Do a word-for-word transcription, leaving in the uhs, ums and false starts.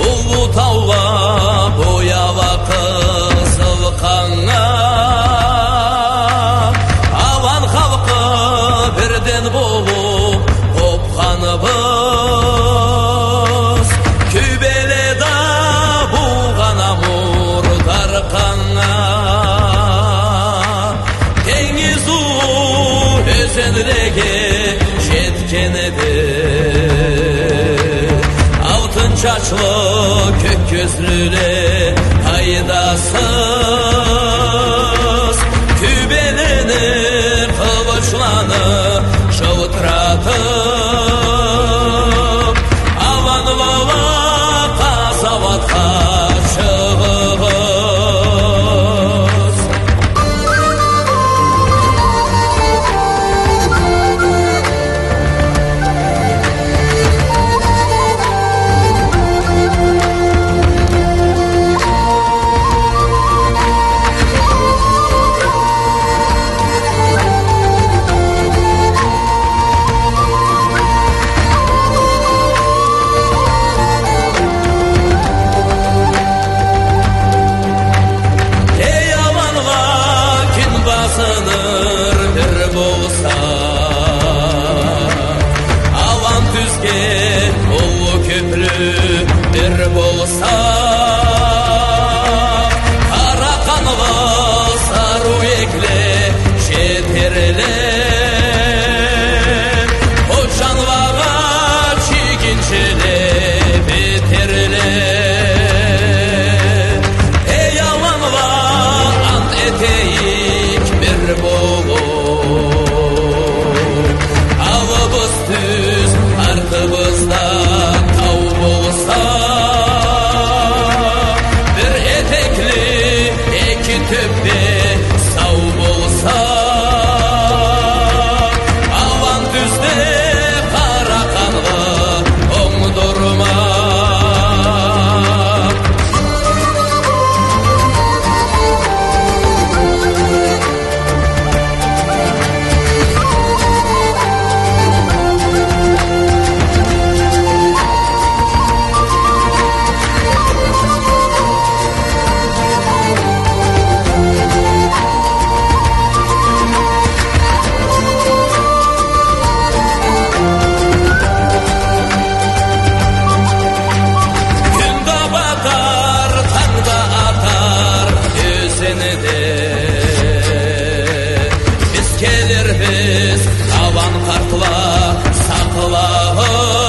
Уллу таула бояла къызыл къаннга, алан халкъы бирден болуп къопханыбыз. Кюбеледа буугъан Амур Даркъаннга, тенгиз уллу ёзенлеге жетген эди. Алтын чачлы, кёк кёзлюле къайдасыз, кюбелени къылычланы чылтыратып, аланлыла къазауатха чыгъыгъыз. Эй, аланла кюн басыныр бир болса, алан тюзге уллу кёплю бир болса, къара къанлы сарыуекле жетерле, къочанлагъа чигинчиле битерле. Эй, аланла, ант этейик бир болуп, аллыбыз тюз, артыбызда тау болса, бир этекли эки тёппе сау болса, алан тюзде къара къанлы онгдурма. Кюн да батар, танг да атар ёзенде, биз келирбиз, алан къартла, сакълагъыз.